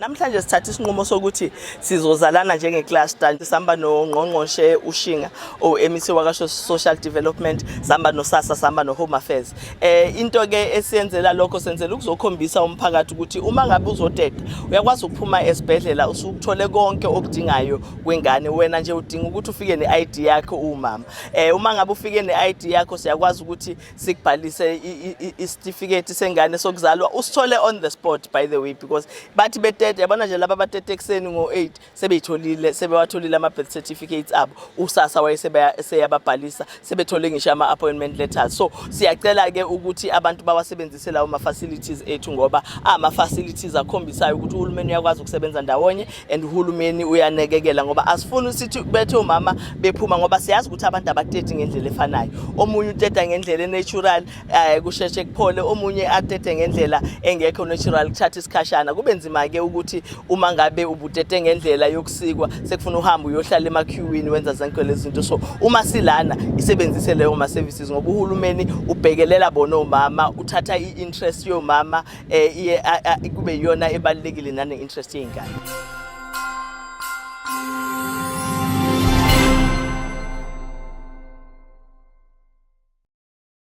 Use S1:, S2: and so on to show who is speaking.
S1: Namhlanje sithatha isinqumo sokuthi sizozalana njenge-cluster, sihamba nongqongqoshe uShinga, o-MEC waka Social Development, sihamba noSASSA, sihamba no-Home Affairs. Into ke esiyenzela lokho, senzela ukuzokhombisa umphakathi ukuthi uma ngabe uzoteta, uyakwazi ukuphuma esibhedlela usukuthole konke okudingayo kwengane. Wena nje udinga ukuthi ufike ne-ID yakho umama. Uma ngabe ufike ne-ID yakho, siyakwazi ukuthi sikubhalise isitifiketi sengane sokuzalwa, usithole on the spot, by the way, because bathi betete, yabona nje laba batete ekuseni ngo-8, sebeyitholile, sebewatholile ama-birth certificates abo. USASSA wayeseyababhalisa, sebethole ngisho ama-appointment letters. So siyacela-ke ukuthi abantu bawasebenzise lawo ma-facilities ethu, ngoba ama-facilities akhombisayo ukuthi uhulumeni uyakwazi ukusebenza ndawonye and uhulumeni uyanekekela, ngoba asifuni sithi bethe omama bephuma, ngoba siyazi ukuthi abantu abateti ngendlela efanayo. Omunye uteta ngendlela e-natural, kusheshe kuphole, omunye atete ngendlela engekho natural, kuthatha isikhashana, kube nzima-ke ukuthi uma ngabe ubutete ngendlela yokusikwa, sekufuna uhambe uyohlala ema-queuini, wenza zonke lezi zinto. So uma silana, isebenzise leyo ma-services, ngoba uhulumeni ubhekelela bona omama, uthatha i-interest yomama iye kube iyona ebalulekile nane-interest yey'ngane.